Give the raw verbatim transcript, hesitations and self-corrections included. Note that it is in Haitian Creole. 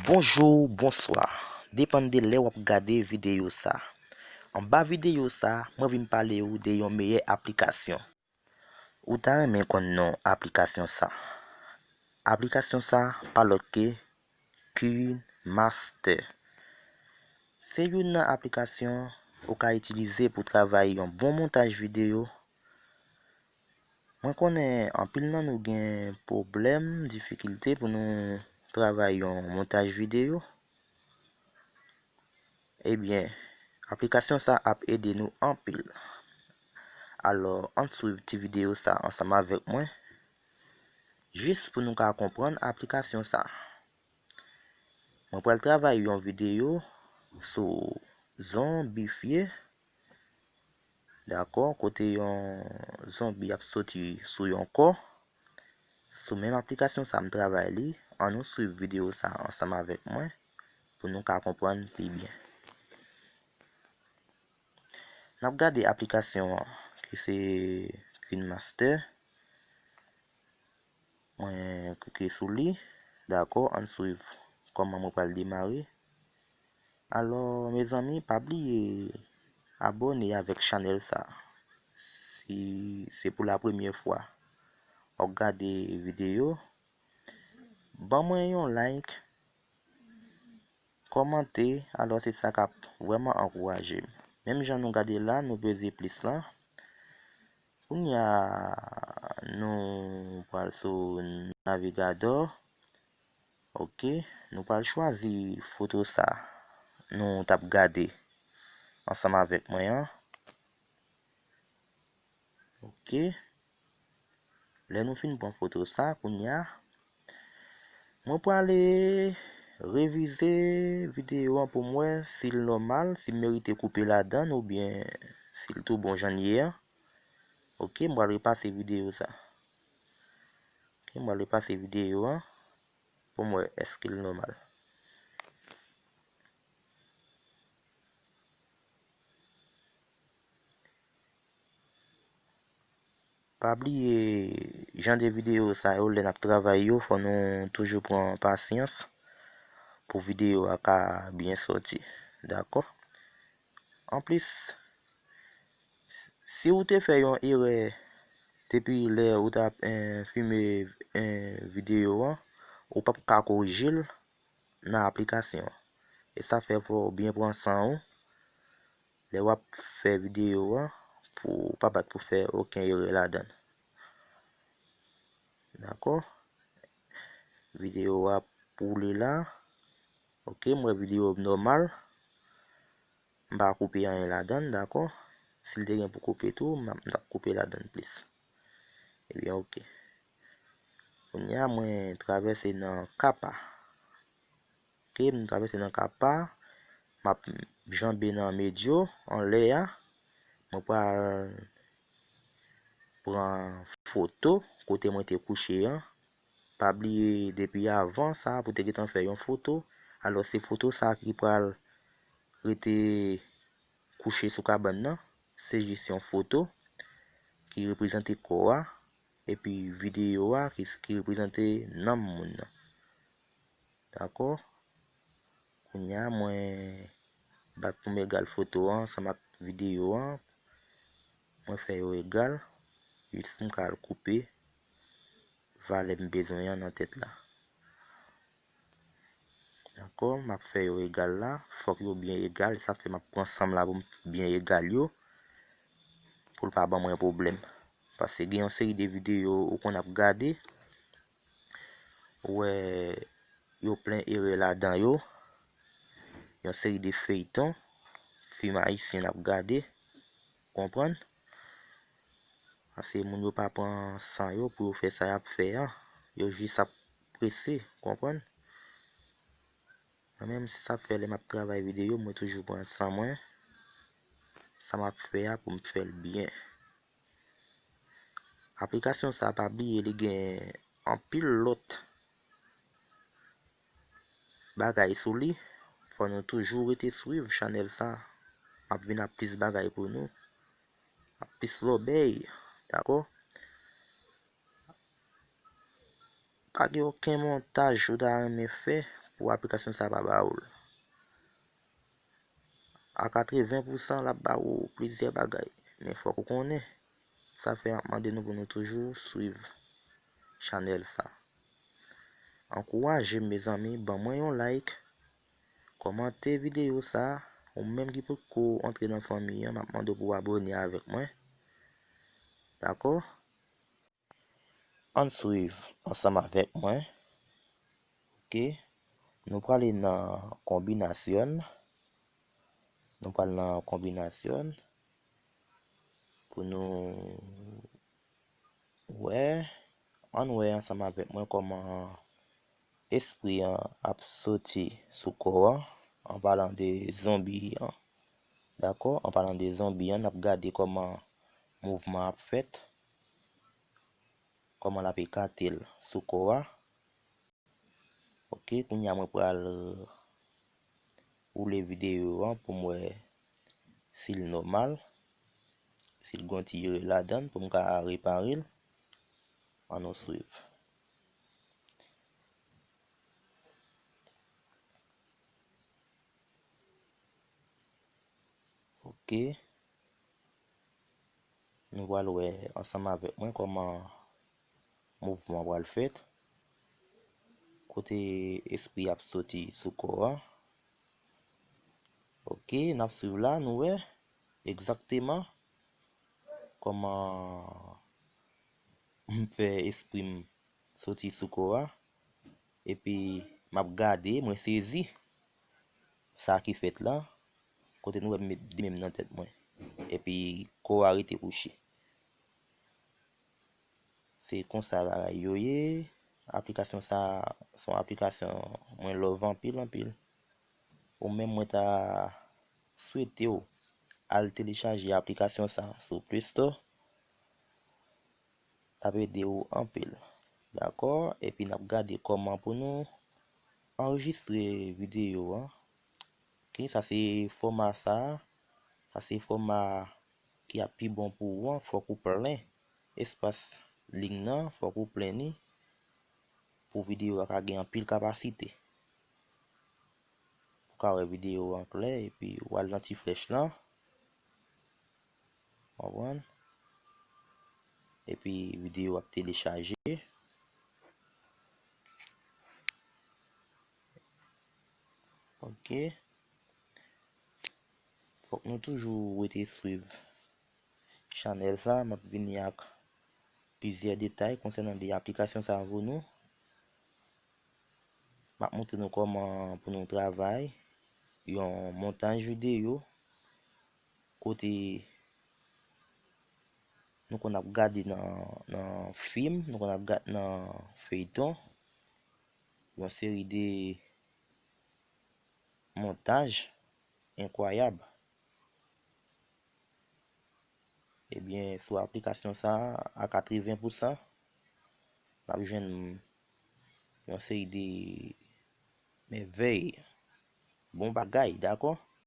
Bonjou, bonswa. Depann de lè w ap gade videyo sa. Anba videyo sa, mwen vin pale w de yon meyè aplikasyon. Ou ta renmen konn non aplikasyon sa? Aplikasyon sa pa lòt ke KineMaster. Se youn nan aplikasyon ou ka itilize pou travay yon bon montaj videyo. Mwen konnen anpil nan nou gen pwoblèm, difikilte pou nou travay yon montaj videyo. Ebyen, aplikasyon sa ap ede nou anpil. Alò, ann swiv ti videyo sa ansanm avèk mwen, jis pou nou ka konprann aplikasyon sa. Mwen pral travay yon videyo sou zonbifye, dakò, kote yon zonbi ap soti sou yon kò. Sou menm aplikasyon sa m travay li, ann nou swiv videyo sa ansanm avèk mwen pou nou ka konprann pi byen. N ap gade aplikasyon an ki se KineMaster. Mwen klike sou li. Dakò, ann swiv kòman mwen pral demare. Alò, mezanmi, pa bliye abòne avèk chanèl sa. Si se pou la premyè fwa w ap gade videyo, ban mwen yon like, kòmante, alò se sa k ap vrèman ankouraje m. Menm jan nou gade la, nou peze plis la. Kounye a, nou pral sou navigadò. Ok, nou pral chwazi foto sa nou t ap gade ansanm avèk mwen an. Ok. Lè nou fin pran foto sa, kounye a, mwen prale revize videyo an pou m wè si l nòmal, si m merite koupe ladan l oubyen si l tou bon jan l ye an. Ok, m pral repase videyo sa. Ok, m pral repase videyo an pou m wè èske l nòmal. Pa bliye, jan de videyo sa yo, lè n ap travay yo, fò nou toujou pran pasyans pou videyo a ka byen sòti. Dakò? Anplis, si w te fè yon erè depi lè ou t ap, eh, filme, eh, videyo an, ou p ap ka korije l nan aplikasyon an. E sa fè fò w byen pran san w lè w ap fè videyo a pou w pa bat pou fè okenn erè ladan l. Dakò? Videyo a ap woule la. Ok, m wè videyo nòmal. M pa koupe anyen ladan l, dakò? Si l te gen pou koupe tou, m, m t ap koupe ladan l plis. Ebyen, ok. Kounye a, mwen travèse nan kapa. Ok, m travèse nan kapa. M ap janbe nan medyo, anlè a. Mwen pral pran foto kote mwen te kouche an. Pa bliye, depi avan sa, pou te gentan fè yon foto. Alò, se foto sa ki pral rete kouche sou kabann nan. Se jis yon foto ki reprezante kò a. Epi videyo a ki, ki reprezante nanm moun nan. Dakò? Kounye a, mwen bat pou m egal foto an ansanm ak videyo an. Mwen fè yo egal. Jis pou m ka al koupe valè m bezwen an nan tèt la. Dakò, m ap fè yo egal la. Fòk yo byen egal. Sa fè m ap pran san m la pou m byen egal yo. Pou l pa ban mwen pwoblèm. Paske gen yon seri de videyo ou konn ap gade. Ou wè, yo plen erè ladan yo. Yon seri de feyton, fim ayisyen n ap gade. Konprann? Paske moun yo pa pran san yo pou yo fè sa y ap fè an. Yo jis ap prese, konprann? Mwen menm, se sa k fè lè m ap travay videyo, mwen toujou pran san mwen, sa m ap fè a pou m fè l byen. Aplikasyon sa, pa bliye, li gen anpil lòt bagay sou li. Fò nou toujou rete swiv chanèl sa. M ap vin ak plis bagay pou nou. Ak plis lòbèy, dakò? Pa gen okenn montaj ou ta renmen fè pou aplikasyon sa pa ba ou l. A katreven pousan l ap ba ou plizyè bagay. Men fòk ou konnen. Sa fè m ap mande nou pou nou toujou swiv chanèl sa. Ankouraje m, mezanmi, ban mwen yon like, kòmante videyo sa, ou menm ki potko antre nan fanmi an, m ap mande w pou w abòne avèk mwen. Dakò? Ann swiv ansanm avèk mwen. Ok. Nou prale nan konbinasyon. Nou pral nan konbinasyon pou nou wè. Ann wè ansanm avèk mwen kòman espri an ap soti sou kò an, an palan de zonbi an. Dakò? An palan de zonbi an, n ap gade kòman mouvman ap fèt, kòman l ap ekate l sou kò a. Ok, kounye a mwen pral woule videyo an pou m wè si l nòmal, si l gon ti erè ladan l, pou m ka repare l. Ann nou swiv. Ok. Nou pral wè ansanm avèk mwen kòman mouvman pral fèt. Kote espri ap soti sou kò a. Ok, n ap swiv la, nou wè egzakteman kòman m fè espri m soti sou kò a. Epi m ap gade, mwen sezi sa ki fèt la. Kote nou wè m met de men m nan tèt mwen. Epi kò a rete kouche. Se konsa bagay yo ye. Aplikasyon sa, se yon aplikasyon mwen love anpil, anpil. Ou menm mwen ta swete w al telechaje aplikasyon sa sou Play Store. L ap ede w anpil. Dakò? Epi n ap gade kòman pou nou anrejistre videyo an. Ok, sa se fòma sa. Sa se fòma ki ap pi bon pou ou an. Fòk ou plen espas liy nan, fòk ou plen li pou videyo a ka gen anpil kapasite. Ou ka wè videyo an klè, epi w al nan ti flèch lan. Konprann? Epi videyo ap telechaje. Ok. Fòk nou toujou rete swiv chanèl sa. M ap vini ak plizyè detay konsènan de aplikasyon sa pou nou. M ap montre nou kòman pou nou travay yon montaj videyo kote nou konn ap gade nan, nan fim, nou konn ap gade nan feyton, yon seri de montaj enkwayab. Ebyen, sou aplikasyon sa a, a katreven pousan, n ap jwenn yon seri de mèvèy, bon bagay, dakò?